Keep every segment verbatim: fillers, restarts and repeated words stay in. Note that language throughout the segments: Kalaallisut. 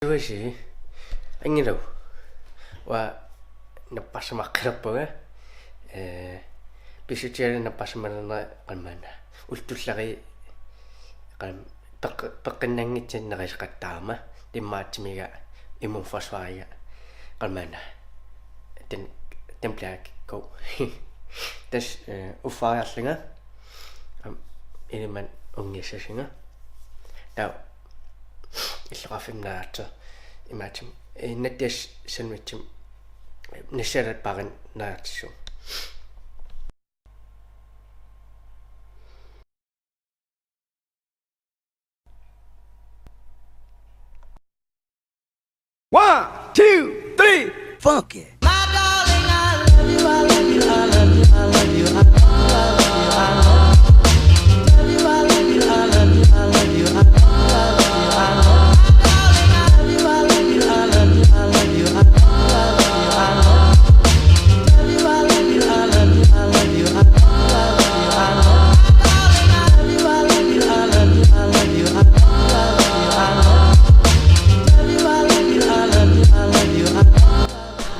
Tuasi, angilu. Uanga napparsimaqqalerpunga. Eh, pissutigalugu napparsimalerneq qammaana. Ullut tulleriit qam-, peq-, peqqinnanngitsunik nerisaqattaarama. Timmaatimiga immunforsvariga qammaana. Den, den bliver god. Tassa, eh, uffaariarlunga. Aamma ilimanni ungissasunga. Taava illoqarfimmi naareersoq imaattumik, eh, nattias sandwichimik, eh, nassalatparin naareersoq. One, two, three, funky.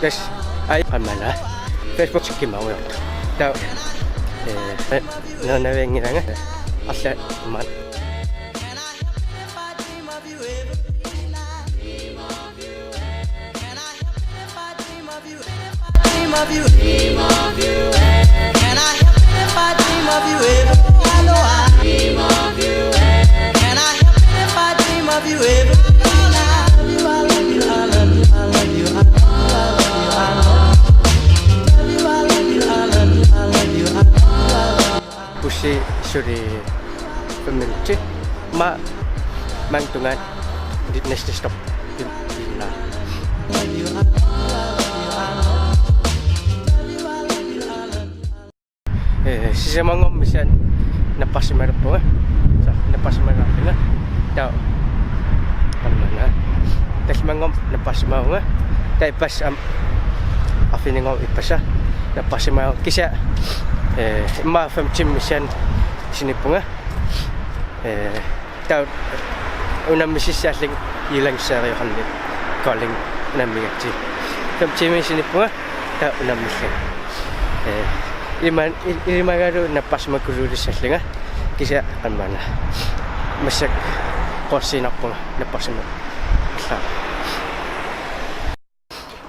Tassa, ai, qammaana. Facebook-ikkimaarujoortoq. Taava, eh, na-, navianngilanga. Alla, qammaana. Bussi suli fem minutsi. Maanga, maanga tungaanut næste stop. Ila. Eh, sisamanngormat missaani napparsimalerpunga. Sa, napparsimalerpunga. Taava. Qammaana. Tallimanngormat napparsimaavunga. Taava ippassaq aamma arfininngormat ippassaq napparsimaavunga. Kisianni, eh, immaqa fem timer missaani sinippunga. Eh, taava unammisissaallunga Ilagiseeriarlunga Kolding unammigatsigu. Fem timer sinippunga taava unammillunga. Eh, ima-, i-, ilimagalugu napparsimakuluulissallunga. Kisianni qammaana. Massakkut quersiinarpunga napparsimanerlu.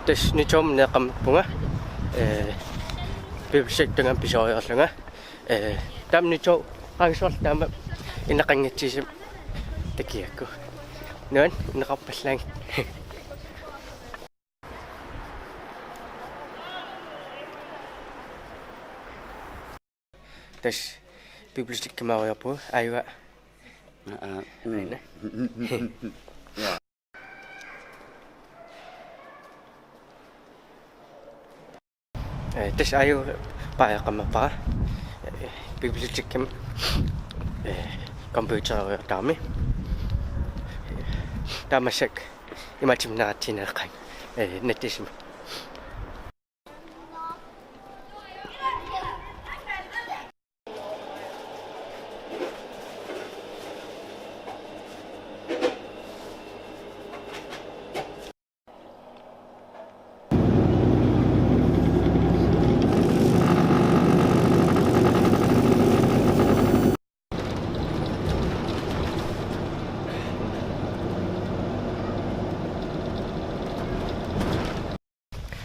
Tassa Nytorumut neqqammerpunga. Eh, bibliotekip tungaanut pisoriarlunga. Eh, taama Nytoruk qaangiussavara taama ineqanngitsumik takuakka. Nuann, ineqarpallaanngilaq. Tassa bibliotekikkimaarujoorpugut, aajuna. Aa, mm. Aajuna. Ja. Eh, tassa aajuna baareqqammerpara. Eh, bibliotekimi, eh, computeriuartarami. Taava massakkut imaattumik naatsiineqaanga, eh, nattisimasoq.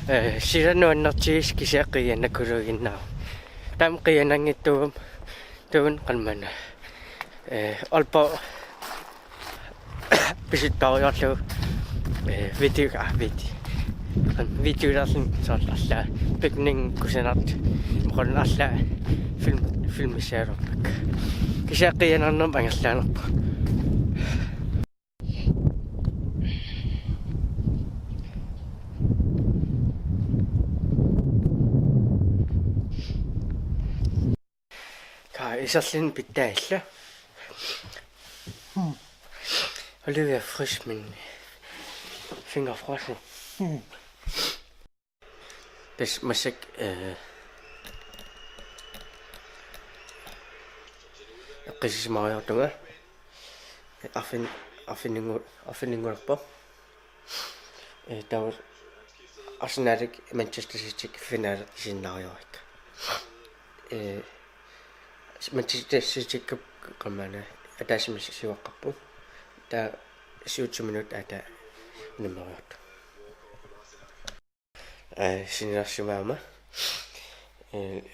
Eh, sila nuannertigisut kisianni qiianakuluinnarpoq. Taama qiiananngitsuugami tuun qammaana. Eh, Aalborg pisuttuariarlugu, eh, video, ah, video. Videolerluni soorlu allaat bygningen kusanartoq. Imaluunniit allaat film, filmissagaluarpakka. Kisianni qiianarnermut angerlaanerpoq. Ka iserlin pittaalla. Olivia Frisch, min finger frossen. Tassa massakkut, eh, eqqissisimaariartunga. Arfin-, arfiningu-, arfiningulerpoq. Eh, taava Arsenal Manchester City finaali isiginnaariarikka. Eh, Manchester City qammaana ataatsimi siuaqqarput. Taava syvogtyve minut ataa unammerujoortoq. Eh, sinilersimagama. Eh,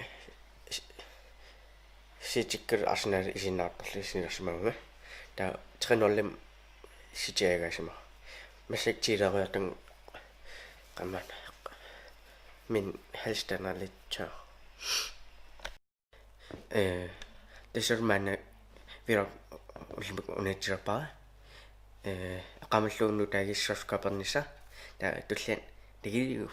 Citykkullu Arsenal isiginnaartarlugit sinilersimagama. Taava tre nul-imik City aagaasimasoq. Massakkut tiileriartunga qammaana. Min Halstad er lidt tør. Eh, tassa maanna vlog ullumikkut unitsisarpara. Eh, aqqamalluunniit taagis subscribernissaq. Taava tulliani takusiuk.